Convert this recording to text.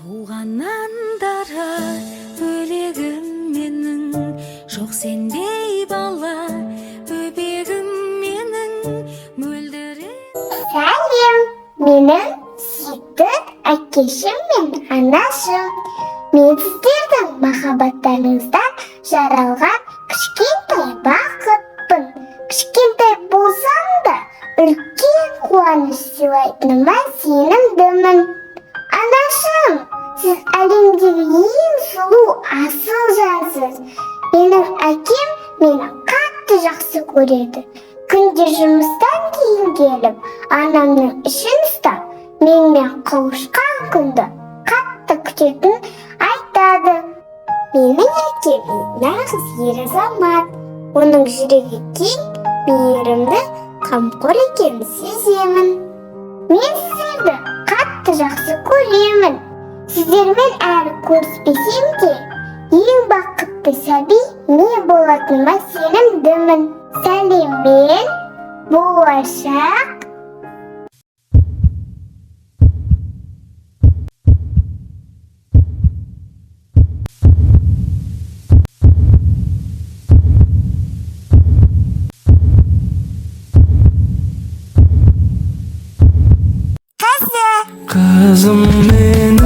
Туғаннан дара бөлегім менің, жоқ сендей бала бөбегім менің, мөлдіреп. Сәлем, менің сүйікті әкешім мен анашым. Мен сіздердің махаббаттарыңыздан жаралған кішкентай бақытпын. Кішкентай болсам да, үлкен қуаныш сыйлайтыныма сенімдімін. Анашым, сіз әлемдегі ең сұлу, асыл жансыз. Менің әкем мені қатты жақсы көреді. Күнде жұмыстан кейін келіп, анамның ішін ұстап, менімен қауышқан күнді қатты күтетін айтады. Менің әкем нағыз ер азамат. Оның жүрегі кең, мейірімді, қамқор екенін сеземін. Мен сіздерді қатты жақсы көремін. Сіздермен әлі көріспесем де, ең бақытты сәби мен болатыныма сенімдімін. Сәлеммен, болашақ. Қызым менің.